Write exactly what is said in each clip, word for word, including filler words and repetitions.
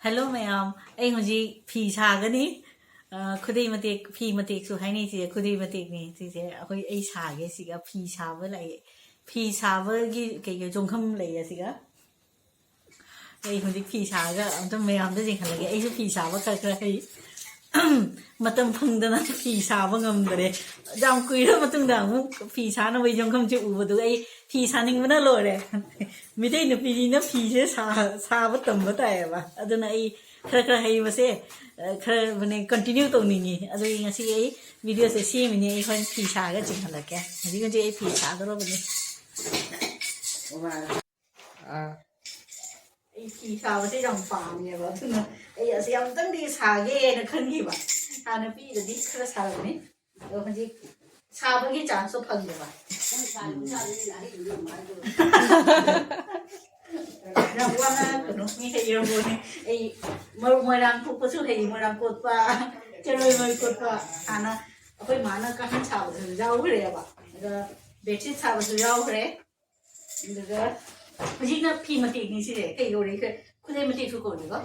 Hello ꯃꯌꯥꯝ, ꯑꯩ ꯍꯧꯖꯤꯛ ꯐꯤ ꯁꯥꯒꯅꯤ꯫ ꯑ, ꯈꯨꯗꯩ ꯃꯇꯦꯛ, ꯐꯤ ꯃꯇꯦꯛꯁꯨ ꯍꯥꯏꯅꯩ ꯁꯤꯁꯦ, ꯈꯨꯗꯩ ꯃꯇꯦꯛꯅꯤ ꯁꯤꯁꯦ꯫ ꯑꯩꯈꯣꯏ, ꯑꯩ ꯁꯥꯒꯦ ꯁꯤꯒ, ꯐꯤ ꯁꯥꯕ ꯂꯩ, ꯐꯤ ꯁꯥꯕꯒꯤ ꯀꯩꯀꯩ ꯆꯣꯡꯈꯝ ꯂꯩ ꯑꯁꯤꯒ꯫ ꯑꯩ ꯍꯧꯖꯤꯛ ꯐꯤ ꯁꯥꯔꯒ ꯑꯝꯇ ꯃꯌꯥꯝꯗ ꯌꯦꯡꯍꯜꯂꯒꯦ꯫ ꯑꯩꯁꯨ ꯐꯤ ꯁꯥꯕ ꯈꯔ ꯈꯔ ꯍꯩ꯫ ꯃꯇꯝ ꯐꯪꯗꯅ ꯐꯤ ꯁꯥꯕ ꯉꯝꯗꯔꯦ꯫ ꯌꯥꯝ ꯀꯨꯏꯔ ꯃꯇꯨꯡꯗ ꯑꯃꯨꯛ ꯐꯤ ꯁꯥꯅꯕꯒꯤ ꯌꯣꯡꯈꯝꯁꯦ ꯎꯕꯗꯨꯒ ꯑꯩ ꯐꯤ ꯁꯥꯅꯤꯡꯕꯅ ꯂꯣꯏꯔꯦ꯫ ꯃꯤꯇꯩ ꯅꯨꯄꯤꯅꯤꯅ ꯐꯤꯁꯦ ꯁꯥ-, ꯁꯥꯕ ꯇꯝꯕ ꯇꯥꯏꯌꯦꯕ꯫ ꯑꯗꯨꯅ ꯑꯩ ꯈꯔ ꯈꯔ ꯍꯩꯕꯁꯦ, ꯑ, ꯈꯔ ꯃꯅꯦ continue ꯇꯧꯅꯤꯡꯉꯤ꯫ ꯑꯗꯨꯒꯤ ꯉꯁꯤ ꯑꯩ video ꯁꯦ ꯁꯦꯝꯃꯤꯅꯦ꯫ ꯑꯩ ꯍꯣꯔꯦꯟ ꯐꯤ ꯁꯥꯔꯒ ꯆꯤꯡꯍꯜꯂꯛꯀꯦ꯫ ꯍꯧꯖꯤꯛ ꯍꯧꯖꯤꯛ ꯑꯩ ꯐꯤ ꯁꯥꯗꯧꯔꯕꯅꯤ꯫ ꯑꯥ꯫ ꯑꯩ ꯐꯤ ꯁꯥꯕꯁꯦ ꯌꯥꯝ ꯄꯥꯝꯃꯦꯕ, ꯑꯗꯨꯅ ꯑꯩ ꯑꯁꯤ ꯑꯃꯨꯛꯇꯪꯗꯤ ꯁꯥꯒꯦꯅ ꯈꯟꯈꯤꯕ꯫ ꯍꯥꯟꯅ ꯄꯤꯛꯏꯉꯩꯗꯗꯤ ꯈꯔ ꯁꯥꯔꯝꯃꯤ, ꯑꯗꯣ ꯍꯧꯖꯤꯛ ꯁꯥꯕꯒꯤ chance ꯇꯣ ꯐꯪꯗꯕ꯫ ꯅꯪ ꯁꯥꯔꯤꯕ ꯆꯥꯗꯣꯏꯅꯤꯅ ꯑꯍꯩꯕꯗꯣ ꯑꯗꯨꯃꯥꯏꯅ ꯇꯧꯔꯣ꯫ ꯌꯥꯝ ꯋꯥ ꯉꯥꯡꯉꯛꯀꯅꯨ, ꯃꯤ ꯍꯩꯔꯕꯣꯅꯦ꯫ ꯑꯩ ꯃꯔꯨ ꯃꯣꯏꯔꯥꯡ ꯊꯣꯛꯄꯁꯨ ꯍꯩ, ꯃꯣꯏꯔꯥꯡ ꯀꯣꯠꯄ, ꯆꯦꯔꯣꯏ ꯃꯣꯏ ꯀꯣꯠꯄ꯫ ꯍꯥꯟꯅ ꯑꯩꯈꯣꯏ ꯃꯥꯅ ꯀꯥꯡꯈꯟ ꯁꯥꯕꯁꯨ ꯌꯥꯎꯈ꯭ꯔꯦꯕ, ꯑꯗ bedsheet ꯁꯥꯕꯁꯨ ꯌꯥꯎꯈ꯭ꯔꯦ꯫ ꯑꯗꯨꯒ ꯍꯧꯖꯤꯛꯅ ꯐꯤ ꯃꯇꯦꯛꯅꯤ ꯁꯤꯁꯦ꯫ ꯀꯩ ꯀꯧꯔꯦ? ꯈꯨꯗꯩ ꯃꯇꯦꯛꯁꯨ ꯀꯧꯔꯦꯀꯣ꯫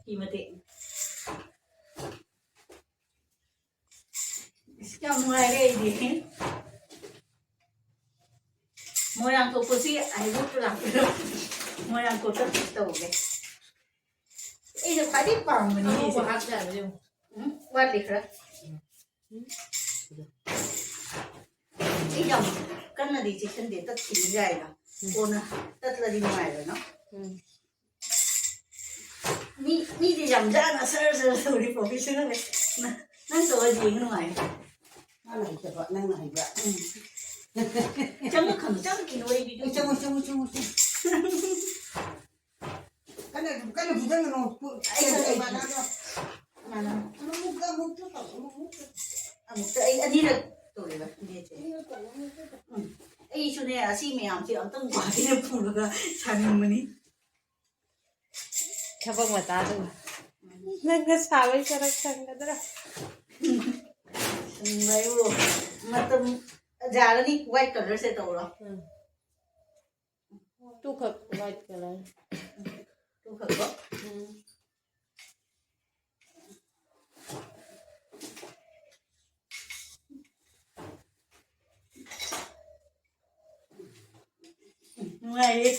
ꯐꯤ ꯃꯇꯦꯛ꯫ ꯑꯁ, ꯌꯥꯝ ꯅꯨꯡꯉꯥꯏꯔꯦ ꯑꯩꯗꯤ꯫ ꯃꯣꯏꯔꯥꯡ ꯊꯣꯛꯄꯁꯤ ꯑꯍꯩꯕ ꯂꯥꯛꯄꯤꯔꯣ꯫ ꯃꯣꯏꯔꯥꯡ ꯊꯣꯛꯇ ꯇꯧꯒꯦ꯫ ꯑꯩꯅ ꯈ꯭ꯋꯥꯏꯗꯩ ꯄꯥꯝꯕꯅꯤ ꯑꯉꯧꯕ ꯁꯤꯁꯦ꯫ ꯍꯥꯞꯇ ꯌꯥꯔꯣꯏ ꯌꯦꯡꯉꯨ꯫ ꯎꯝ, ꯋꯥꯠꯂꯤ ꯈꯔ꯫ ꯑꯩ ꯌꯥꯝ ꯀꯟꯅꯗꯤ ꯆꯦꯛꯁꯤꯟꯗꯦ, ꯇꯠꯈꯤꯅꯤ ꯀꯥꯏꯅ꯫ ꯎꯝ꯫ ꯀꯣꯟꯅ ꯇꯠꯂꯗꯤ ꯅꯨꯡꯉꯥꯏꯔꯣꯏꯅ꯫ ꯎꯝ꯫ ꯃꯤ, ꯃꯤꯗꯤ ꯌꯥꯝ ꯖꯥꯠꯅ ꯁꯔ ꯁꯔ ꯇꯧꯔꯤ, professional ꯅ-, ꯅꯪ ꯇꯧꯔꯗꯤ ꯌꯦꯡ ꯅꯨꯡꯉꯥꯏ꯫ ꯃꯥꯅ ꯍꯩꯇꯕ, ꯅꯪꯅ ꯍꯩꯕ꯫ ꯎꯝ꯫ ꯆꯪꯉꯛꯀꯅꯨ, ꯆꯪꯉꯛꯈꯤꯅꯨ ꯑꯩ video꯫ ꯆꯪꯉꯣ, ꯆꯪꯉꯣ, ꯆꯪꯉꯣ, ꯆꯪꯉꯣ꯫ ꯀꯟꯅ, ꯀꯟꯅ ꯐꯨꯖꯟꯒꯅꯨ꯫ ꯑꯩ ꯈꯪꯉꯦ, ꯃꯥꯅ꯫ ꯃꯥꯅ꯫ ꯑꯃꯨꯛꯇ, ꯑꯃꯨꯛꯇ ꯇꯧ, ꯑꯃꯨꯛꯇ꯫ ꯑꯃꯨꯛꯇ ꯑꯩ ꯑꯅꯤꯔꯛ ꯇꯧꯔꯦꯕ, ꯏꯅꯦꯁꯦ꯫ ꯑꯅꯤꯔꯛ ꯇꯧ, ꯑꯃꯨꯛꯇ ꯇꯧ꯫ ꯎꯝ꯫ ꯑꯩꯁꯨꯅꯦ, ꯑꯁꯤ ꯃꯌꯥꯝꯁꯦ ꯑꯝꯇꯪ ꯒꯨꯍꯥꯇꯤꯗ ꯄꯨꯔꯒ ꯁꯥꯅꯤꯡꯕꯅꯤ꯫ ꯊꯕꯛ ꯃꯇꯥꯗꯨꯒ꯫ ꯅꯪꯒ ꯁꯥꯕꯩ ꯁꯔꯨꯛ ꯁꯪꯒꯗ꯭ꯔꯥ? ꯎꯝ, ꯂꯩꯌꯨ꯫ ꯃꯇꯝ ꯌꯥꯔꯅꯤ, white colour ꯁꯦ ꯇꯧꯔꯣ꯫ ꯎꯝ꯫ ꯇꯨꯈꯛ white colour꯫ ꯈꯛꯀꯣ꯫ ꯎꯝ꯫ ꯅꯨꯡꯉꯥꯏꯔꯦ꯫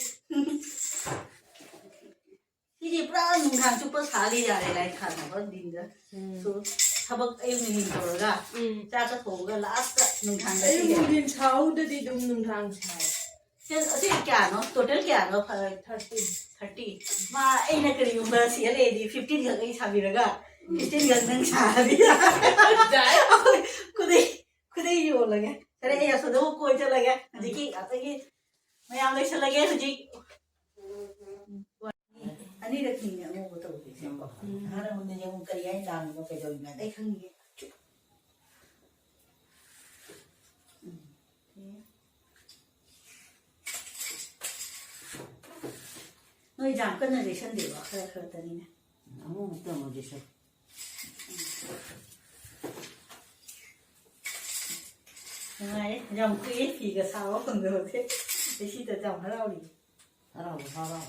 ꯁꯤꯗꯤ ꯄꯨꯔꯥ ꯅꯨꯡꯗꯥꯡ ꯆꯨꯞꯄ ꯁꯥ ꯂꯩ ꯌꯥꯔꯦ, ꯂꯥꯏꯔꯤꯛ ꯊꯥꯅꯕ ꯗꯤꯟꯗ꯫ ꯎꯝ꯫ ꯁꯨ ꯊꯕꯛ ꯑꯌꯨꯛ ꯅꯨꯡꯊꯤꯟ ꯇꯧꯔꯒ ꯎꯝ꯫ ꯆꯥꯛꯀ ꯊꯣꯡꯉꯒ ꯂꯥꯁꯇ ꯅꯨꯡꯗꯥꯡꯗ ꯑꯌꯨꯛ ꯁꯤꯒꯦ꯫ ꯅꯨꯡꯊꯤꯟ ꯁꯥꯍꯧꯗꯗꯤ ꯑꯗꯨꯝ ꯅꯨꯡꯗꯥꯡ ꯁꯥꯏ꯫ ꯁꯦ, ꯑꯁꯤ ꯀꯌꯥꯅꯣ? ꯇꯣꯇꯦꯜ ꯀꯌꯥꯅꯣ? ꯐ-, ꯊꯥꯔꯇꯤ꯫ ꯊꯥꯔꯇꯤ꯫ ꯃꯥ, ꯑꯩꯅ ꯀꯔꯤꯒꯨꯝꯕ ꯁꯤꯗ ꯂꯩꯔꯗꯤ ꯐꯤꯐꯇꯤꯟ ꯈꯛ ꯑꯩ ꯁꯥꯕꯤꯔꯒ, ꯎꯝ꯫ ꯐꯤꯐꯇꯤꯟ ꯈꯛ ꯅꯪ ꯁꯥꯔꯗꯤ꯫ ꯌꯥꯏ꯫ ꯑꯩꯈꯣꯏ ꯈꯨꯗꯩ, ꯈꯨꯗꯩ ꯌꯣꯜꯂꯒꯦ꯫ ꯁꯥꯔꯦ, ꯑꯩ ꯑꯁꯣꯝꯗ ꯑꯃꯨꯛ ꯀꯣꯏ ꯆꯠꯂꯒꯦ꯫ ꯍꯧꯖꯤꯛꯀꯤ ꯉꯥꯛꯇꯒꯤ ꯃꯌꯥꯝ ꯂꯣꯏꯁꯤꯜꯂꯒꯦ ꯍꯧꯖꯤꯛ꯫ ꯑꯅꯤꯔꯛꯅꯤꯅꯦ ꯑꯉꯧꯕ ꯇꯧꯗꯣꯏꯁꯦꯀꯣ꯫ ꯎꯝ꯫ ꯑꯍꯥꯟꯕꯗꯗꯤ ꯑꯃꯨꯛ ꯀꯔꯤ ꯍꯥꯏꯅ ꯂꯥꯡꯉꯤꯅꯣ, ꯀꯩꯗꯧꯔꯤꯅꯣ ꯍꯥꯏꯗꯣ ꯑꯩ ꯈꯪꯉꯤꯌꯦ꯫ ꯎꯝ꯫ ꯅꯣꯏ ꯌꯥꯝ ꯀꯟꯅ ꯌꯩꯁꯟꯗꯦꯕ, ꯈꯔ ꯈꯔꯇꯅꯤꯅꯦ꯫ ꯑꯃꯨꯛ ꯑꯃꯨꯛ ꯇꯝꯃꯣ ꯌꯩꯁꯟ꯫ ꯅꯨꯡꯉꯥꯏꯔꯦ꯫ ꯌꯥꯝ ꯀꯨꯏꯔꯦ ꯐꯤꯒ ꯁꯥꯕ ꯐꯪꯗꯕꯁꯦ꯫ ꯑꯩ ꯁꯤꯗ ꯌꯥꯝ ꯍꯔꯥꯎꯔꯤ꯫ ꯍꯔꯥꯎꯕ ꯍꯔꯥꯎ꯫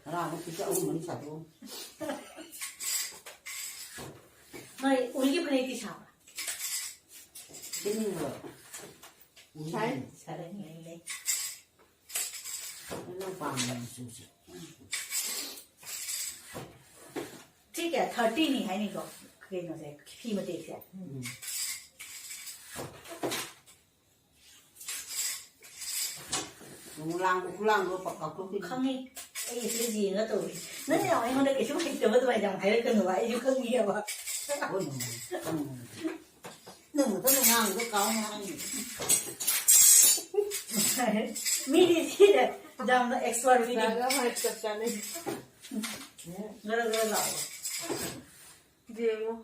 ꯍꯔꯥꯎꯕ ꯄꯤꯁꯛ ꯑꯍꯨꯝ ꯃꯔꯤ ꯁꯥꯗꯣꯛꯑꯣ꯫ ꯅꯣꯏ ꯎꯜꯒꯤ ꯐꯅꯦꯛꯇꯤ ꯁꯥꯕ꯭ꯔꯥ? ꯁꯦꯠꯅꯤꯡꯕ꯭ꯔꯣ? ꯎꯜꯒꯤ ꯁꯥꯏ꯫ ꯐꯅꯦꯛ꯫ ꯁꯥꯔꯦ, ꯂꯩ, ꯂꯩ꯫ ꯅꯪ ꯄꯥꯝꯕ ꯃꯆꯨꯁꯦ꯫ ꯁꯤ ꯀꯌꯥ? ꯊꯥꯔꯇꯤꯅꯤ ꯍꯥꯏꯅꯤꯀꯣ, ꯀꯩꯅꯣꯁꯦ, ꯐꯤ ꯃꯇꯦꯛꯁꯦ꯫ ꯎꯝ꯫ ꯅꯣꯡ ꯂꯥꯡꯕ ꯈꯨꯂꯥꯡꯗꯣ ꯄꯛ ꯀꯥꯎꯊꯣꯛꯈꯤꯅꯤ꯫ ꯈꯪꯉꯤ꯫ ꯑꯩ ꯁꯤꯗ ꯌꯦꯡꯉ ꯇꯧꯔꯤ꯫ ꯅꯪ ꯌꯥꯝ ꯑꯩꯉꯣꯟꯗ ꯀꯩꯁꯨ ꯍꯩꯇꯕ ꯑꯗꯨꯃꯥꯏꯅ ꯌꯥꯝ ꯍꯥꯏꯔꯛꯀꯅꯨꯕ, ꯑꯩꯁꯨ ꯈꯪꯉꯤꯑꯕ꯫ ꯍꯣꯏ, ꯍꯣꯏ, ꯍꯣꯏ꯫ ꯅꯪ ꯅꯊꯟꯗ ꯉꯥꯡꯕꯗꯣ ꯀꯥꯎ ꯉꯥꯡꯉꯤ꯫ ꯃꯤꯗꯤ ꯁꯤꯗ ꯌꯥꯝꯅ ꯑꯦꯛꯁꯄꯔꯠ ꯃꯤꯗꯤ꯫ ꯂꯥꯛꯑꯒ ꯍꯣꯏ ꯆꯞ ꯆꯥꯅꯩ꯫ ꯒꯔ ꯒꯔ ꯂꯥꯛꯑꯣ꯫ ꯌꯦꯡꯉꯣ꯫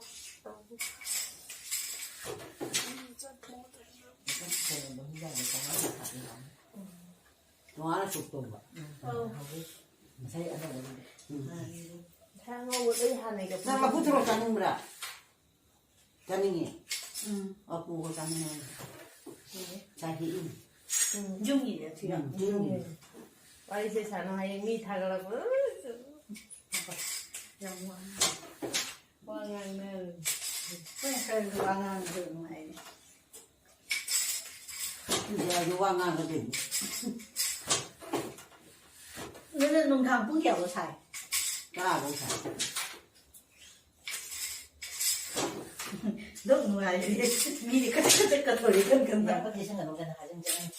ꯇꯣꯉꯥꯟꯅ ꯁꯨꯛ ꯇꯧꯕ꯫ ꯑꯧ꯫ ꯉꯁꯥꯏ ꯑꯅꯧꯕꯗꯨꯗꯤ꯫ ꯎꯝ꯫ ꯉꯁꯥꯏ ꯑꯉꯧꯕ ꯂꯣꯏ ꯍꯥꯟꯅꯩꯒ ꯅꯪ ꯂꯐꯨ ꯊꯔꯣ ꯆꯥꯅꯤꯡꯕ꯭ꯔꯥ? ꯆꯥꯅꯤꯡꯉꯦ꯫ ꯎꯝ꯫ ꯑꯄꯨꯒ ꯆꯥꯅꯤꯡꯉꯦ꯫ ꯎꯝ꯫ ꯆꯥ ꯍꯦꯛꯏꯅꯦ꯫ ꯎꯝ꯫ ꯌꯨꯝꯒꯤꯅꯦ ꯑꯗꯨ ꯌꯥꯝ꯫ ꯎꯝ, ꯌꯨꯝꯒꯤꯅꯦ꯫ ꯋꯥꯔꯤꯁꯦ ꯁꯥꯟꯅ ꯍꯌꯦꯡ ꯃꯤ ꯊꯥꯒꯠꯂꯛꯄ꯫ ꯌꯥꯝ ꯋꯥ ꯋꯥ ꯉꯥꯡꯅꯔꯨ꯫ ꯑꯩꯈꯣꯏꯅ ꯈꯔ ꯈꯔ ꯋꯥ ꯉꯥꯡꯕꯗꯣ ꯅꯨꯡꯉꯥꯏꯅꯦ꯫ ꯑꯗꯨꯗꯤ ꯑꯩꯁꯨ ꯋꯥ ꯉꯥꯡꯒꯗꯣꯏꯅꯤ꯫ ꯑꯗꯨꯅ ꯅꯨꯡꯗꯥꯡ ꯄꯨꯡ ꯀꯌꯥꯐꯥꯎ ꯁꯥꯏ? ꯇꯔꯥꯐꯥꯎ ꯁꯥꯏ꯫ ꯑꯗꯨꯝ ꯅꯨꯡꯉꯥꯏꯔꯦ꯫ ꯃꯤꯗꯤ ꯈꯖꯤꯛ ꯈꯖꯤꯛ ꯀꯠꯊꯣꯔꯛꯑꯦ ꯀꯟ ꯀꯟꯅ꯫ ꯌꯥꯝ ꯀꯟꯅ ꯁꯤꯖꯤꯟꯅꯕ ꯀꯩꯅꯣ ꯍꯥꯏꯖꯤꯟ ꯆꯠꯂꯅꯤ꯫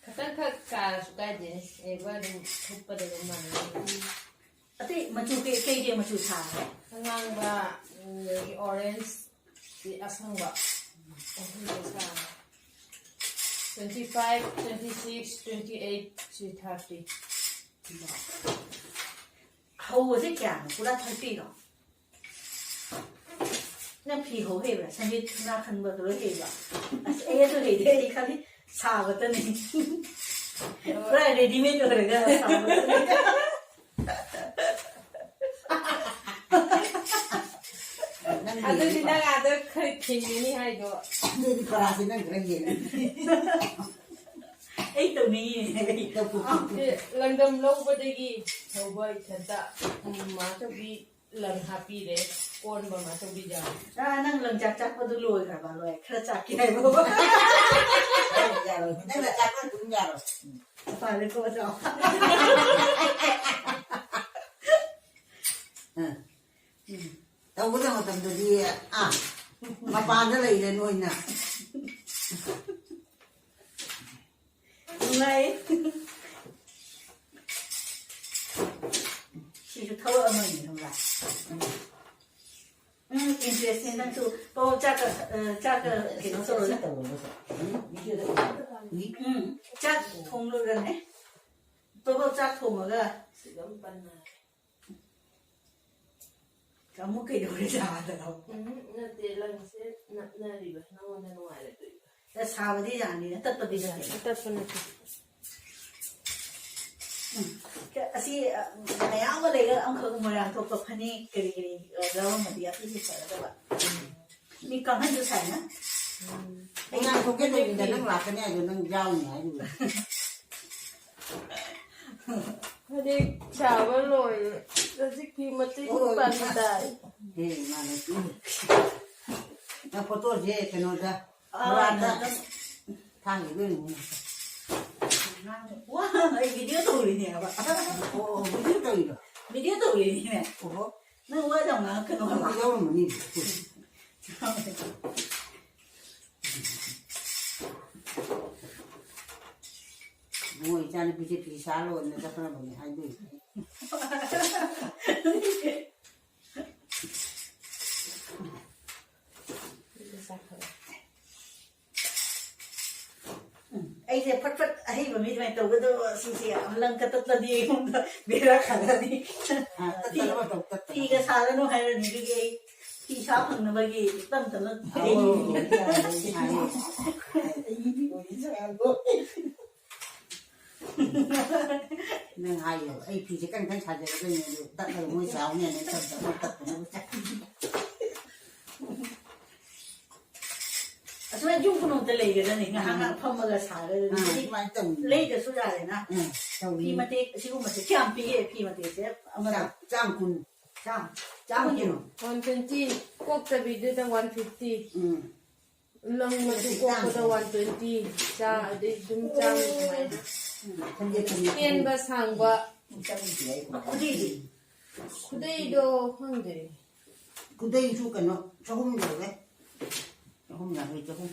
ꯈꯇꯪꯈꯛ ꯀꯥꯔꯁꯨ ꯀꯥꯏꯗꯦꯅꯦ꯫ ꯑꯦ, ꯋꯥ ꯑꯗꯨꯝ ꯊꯨꯞꯄꯗ ꯑꯗꯨꯝ ꯃꯥꯟꯅꯩ꯫ ꯑꯇꯩ ꯃꯆꯨ ꯀꯩ-, ꯀꯩ ꯀꯩ ꯃꯆꯨ ꯊꯥꯒꯦ? ꯑꯉꯥꯡꯕ, ꯑꯗꯒꯤ orange, ꯑꯁꯪꯕ꯫ ꯑꯍꯨꯝꯗꯣ ꯁꯥꯔꯦ꯫ Twenty five, twenty six, twenty eight, thirty꯫ ꯍꯧꯕꯁꯦ ꯀꯌꯥꯅꯣ? ꯄꯨꯔꯥ thirty ꯔꯣ? ꯅꯪ ꯐꯤ ꯍꯧ ꯍꯩꯕ꯭ꯔꯥ? ꯁꯟꯗꯦ ꯁꯅꯥ ꯈꯟꯕꯒ ꯂꯣꯏ ꯍꯩꯕ꯭ꯔꯥ? ꯑꯁ, ꯑꯩ ꯑꯗꯨ ꯍꯩꯇꯦ, ꯑꯩ ꯈꯜꯂꯤ ꯁꯥꯕꯇꯅꯤ꯫ ꯄꯨꯔꯥ readymade ꯑꯣꯏꯔꯒ ꯁꯥꯕꯇꯅꯤ꯫ ꯅꯪ ꯑꯗꯨꯗꯤ ꯍꯩꯔꯗꯤ ꯅꯪ ꯑꯥꯗ ꯈꯔ ꯊꯦꯡꯅꯅꯤ ꯍꯥꯏꯗꯣ꯫ ꯑꯗꯨꯗꯤ ꯄꯔꯥꯁꯦ ꯅꯪ ꯈꯔ ꯍꯦꯜꯂꯦ꯫ ꯑꯩ ꯇꯧꯅꯤꯡꯉꯤꯅꯦ꯫ ꯇꯧ, ꯇꯧ, ꯇꯧ, ꯇꯧ꯫ ꯁꯤ ꯂꯪꯗꯝ ꯂꯧꯕꯗꯒꯤ ꯍꯧꯕ ꯏꯊꯟꯇ, ꯎꯝ, ꯃꯥꯆꯧꯕꯤ ꯂꯪ ꯍꯥꯞꯄꯤꯔꯦ, ꯀꯣꯟꯕ ꯃꯥꯆꯧꯕꯤꯗ꯫ ꯑꯥ, ꯅꯪ ꯂꯪꯆꯥꯛ ꯆꯥꯛꯄꯗꯨ ꯂꯣꯏꯈ꯭ꯔꯕ? ꯂꯣꯏ꯫ ꯈꯔ ꯆꯥꯛꯀꯦ ꯍꯥꯏꯕ꯫ ꯌꯥꯔꯣꯏ, ꯅꯪꯅ ꯆꯥꯛꯄ ꯑꯗꯨꯝ ꯌꯥꯔꯣꯏ꯫ ꯐꯔꯦꯀꯣ, ꯆꯥꯎ꯫ ꯑ꯫ ꯇꯧꯒꯗꯕ ꯃꯇꯝꯗꯗꯤ, ꯑꯥ, ꯃꯄꯥꯟꯗ ꯂꯩꯔꯦ ꯅꯣꯏꯅ꯫ ꯅꯨꯡꯉꯥꯏ꯫ ꯁꯤꯁꯨ ꯊꯕꯛ ꯑꯃꯅꯤ, ꯈꯪꯕ꯭ꯔꯥ? ꯎꯝ, interest ꯅꯦ ꯅꯪꯁꯨ꯫ ꯑꯣ, ꯆꯥꯛꯀ, ꯑ, ꯆꯥꯛꯀ ꯀꯩꯅꯣ ꯇꯧꯔꯒ꯫ ꯎꯝ, ꯆꯥꯛ ꯊꯣꯡꯂꯨꯔꯅꯦ꯫ ꯇꯣꯕꯣ ꯆꯥꯛ ꯊꯣꯡꯉꯒ꯫ ꯁꯤꯒ ꯑꯃ ꯄꯟꯅꯔꯦ꯫ ꯑꯃꯨꯛ ꯀꯩꯗꯧꯔꯦ ꯆꯥꯗꯅ? ꯎꯝ, ꯅꯠꯇꯦ, ꯂꯪꯁꯦ ꯅꯞꯅꯔꯤꯕ, ꯅꯉꯣꯟꯗ ꯅꯨꯡꯉꯥꯏꯔꯣꯏꯗꯣꯏꯕ꯫ ꯑꯦ, ꯁꯥꯕꯗꯤ ꯌꯥꯅꯤꯅ, ꯇꯠꯄꯗꯤ ꯅꯠꯇꯦ꯫ ꯇꯠꯄ ꯅꯠꯇꯦ꯫ ꯎꯝ꯫ ꯑꯁꯤ, ꯑ, ꯃꯌꯥꯝ ꯑꯃ ꯂꯩꯔꯒ ꯑꯃꯈꯛ ꯃꯣꯏꯔꯥꯡ ꯊꯣꯛꯄ ꯐꯅꯦꯛ ꯀꯔꯤ ꯀꯔꯤ, ꯑ, ꯂꯧꯔꯝꯃꯗꯤ ꯑꯩꯈꯣꯏꯁꯨ ꯐꯒꯗꯕ꯫ ꯎꯝ꯫ ꯃꯤ ꯀꯥꯡꯈꯟꯁꯨ ꯁꯥꯏꯅ? ꯎꯝ꯫ ꯑꯩ ꯉꯥꯡꯊꯣꯛꯀꯦ ꯇꯧꯔꯤꯉꯩꯗ ꯅꯪ ꯂꯥꯛꯀꯅꯤ ꯍꯥꯏꯗꯣ ꯅꯪ ꯌꯥꯎꯅꯤ ꯍꯥꯏꯗꯨꯗ꯫ ꯐꯅꯦꯛ ꯁꯥꯕ ꯂꯣꯏꯔꯦ꯫ ꯍꯧꯖꯤꯛ ꯐꯤ ꯃꯇꯦꯛ ꯄꯥꯟ ꯇꯥꯏ꯫ ꯑꯦ, ꯃꯥꯅꯦ꯫ ꯅꯪ ꯐꯣꯇꯣꯁꯦ ꯀꯩꯅꯣꯗ, ꯑꯥ, ꯃꯣꯕꯥꯏꯜꯗ ꯊꯥꯡꯒꯤꯗꯣꯏꯅꯤ꯫ ꯋꯥ, ꯑꯩ ꯚꯤꯗꯤꯑꯣ ꯇꯧꯔꯤꯅꯦ ꯍꯥꯏꯕ꯫ ꯑꯣ, ꯚꯤꯗꯤꯑꯣ ꯇꯧꯔꯤꯔꯣ? ꯚꯤꯗꯤꯑꯣ ꯇꯧꯔꯤꯅꯤꯅꯦ꯫ ꯑꯣꯍꯣ꯫ ꯅꯪ ꯋꯥ ꯌꯥꯝ ꯉꯥꯡꯉꯛꯀꯅꯣ ꯍꯥꯏꯕ꯫ ꯌꯥꯎꯔꯝꯃꯅꯤ꯫ ꯏꯕꯨꯡꯉꯣ, ꯏꯆꯥꯅꯨꯄꯤꯁꯦ ꯐꯤ ꯁꯥ ꯂꯣꯏꯔꯦ ꯆꯠꯈ꯭ꯔꯕꯅꯤ ꯍꯥꯏꯗꯣꯏꯅꯦ꯫ ꯎꯝ, ꯑꯩꯁꯦ ꯐꯠ ꯐꯠ ꯑꯍꯩꯕ ꯃꯤ ꯑꯗꯨꯃꯥꯏꯅ ꯇꯧꯒꯗꯕ ꯁꯤꯁꯦ ꯌꯥꯝ ꯂꯪ ꯀꯇꯠꯂꯗꯤ ꯑꯩꯉꯣꯟꯗ ꯕꯦꯔꯥ ꯀꯥꯔꯅꯤ꯫ ꯑꯥ, ꯇꯠꯇꯅꯕ ꯇꯧ, ꯇꯠꯇꯅꯕ꯫ ꯐꯤꯒ ꯁꯥꯔꯅꯨ ꯍꯥꯏꯔꯅꯤ꯫ ꯑꯗꯨꯒꯤ ꯑꯩ ꯐꯤ ꯁꯥ ꯐꯪꯅꯕꯒꯤ ꯇꯞ ꯇꯞꯅ ꯑꯧ, ꯇꯩꯔꯤꯅꯤ꯫ ꯌꯥꯔꯦ, ꯌꯥꯔꯦ꯫ ꯑꯩꯒꯤ ꯐꯤ ꯑꯣꯏꯔꯤ ꯖꯒꯥꯗꯣ꯫ ꯅꯪ ꯍꯥꯏꯌꯣ, "ꯑꯩ ꯐꯤꯁꯦ ꯀꯟ ꯀꯟ ꯁꯥꯖꯔꯗꯣꯏꯅꯦ, ꯑꯗꯨ ꯇꯠꯂꯒ ꯃꯣꯏ ꯆꯥꯎꯅꯦꯅ ꯑꯩ ꯇꯞ ꯇꯞꯅ ꯇꯠꯇꯅꯕ ꯆꯠꯂꯤ꯫" ꯑꯁꯨꯃꯥꯏꯅ ꯌꯨꯝ ꯈꯨꯅꯨꯡꯗ ꯂꯩꯒꯗꯕꯅꯤ, ꯉꯥꯏꯍꯥꯛ ꯉꯥꯏꯍꯥꯛ ꯐꯝꯃꯒ ꯁꯥꯔꯒ ꯑꯥ, ꯑꯗꯨꯗꯤ ꯑꯗꯨꯃꯥꯏꯅ ꯇꯧꯅꯤ꯫ ꯂꯩꯗ꯭ꯔꯁꯨ ꯌꯥꯔꯦꯅ꯫ ꯑꯥ, ꯇꯧꯅꯤ꯫ ꯐꯤ ꯃꯇꯦꯛ ꯑꯁꯤꯒꯨꯝꯕꯁꯦ ꯀꯌꯥꯝ ꯄꯤꯒꯦ? ꯐꯤ ꯃꯇꯦꯛꯁꯦ ꯑꯃꯗ? ꯆꯥꯝ-, ꯆꯥꯝ ꯀꯨꯟ꯫ ꯆꯥꯝ-, ꯆꯥꯝ ꯀꯨꯟ꯫ ꯋꯥꯟ ꯇ꯭ꯋꯦꯟꯇꯤ, ꯀꯣꯛꯇꯕꯤꯗꯨꯗ ꯋꯥꯟ ꯐꯤꯐꯇꯤ꯫ ꯎꯝ꯫ ꯂꯪ ꯃꯆꯨ ꯀꯣꯛꯄꯗ ꯋꯥꯟ ꯇ꯭ꯋꯦꯟꯇꯤ, ꯆꯥ-, ꯑꯗꯩ ꯑꯗꯨꯝ ꯆꯥꯝꯃ ꯑꯗꯨꯃꯥꯏꯅ꯫ ꯎꯝ, ꯈꯪꯗꯦ, ꯈꯪꯗꯦ꯫ ꯇꯦꯟꯕ ꯁꯥꯡꯕ꯫ ꯈꯨꯗꯩꯗꯤ? ꯈꯨꯗꯩꯗꯣ ꯈꯪꯗꯦ꯫ ꯈꯨꯗꯩꯁꯨ ꯀꯩꯅꯣ, ꯆꯍꯨꯝ ꯌꯧꯔꯦ꯫ ꯆꯍꯨꯝ ꯌꯥꯡꯈꯩ, ꯆꯍꯨꯝ꯫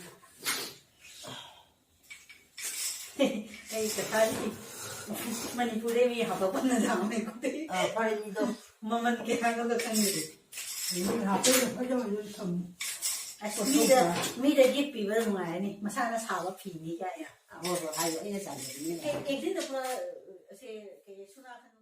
ꯑꯩ ꯄꯩꯁꯥꯗꯤ ꯃꯅꯤꯄꯨꯔꯗꯩ ꯃꯤ ꯍꯥꯞꯄꯛꯄꯅ ꯌꯥꯝꯃꯦ ꯈꯨꯗꯩ꯫ ꯑꯥ, ꯐꯔꯦ, ꯃꯤꯗꯣ꯫ ꯃꯃꯜ ꯀꯌꯥꯅꯣꯒ ꯈꯪꯗꯦ꯫ ꯃꯤ ꯍꯥꯞꯄꯛꯏꯗꯣ ꯐꯖ ꯐꯖꯅ ꯊꯝꯃꯤ꯫ ꯑꯁ, ꯃꯤꯗ, ꯃꯤꯗ ꯒꯤꯐ ꯄꯤꯕ ꯅꯨꯡꯉꯥꯏꯔꯅꯤ, ꯃꯁꯥꯅ ꯁꯥꯕ ꯐꯤꯅꯤ ꯀꯥꯏꯅ꯫ ꯍꯣꯏ, ꯍꯣꯏ, ꯍꯥꯏꯌꯣ, ꯑꯩꯅ ꯆꯥꯟꯖꯕꯅꯤꯅ꯫ ꯑꯦ, ꯑꯦ, ꯁꯤꯗ ꯄꯨꯔꯥ, ꯑꯁꯦ, ꯀꯩ, ꯁꯨꯅꯥ ꯈꯟ-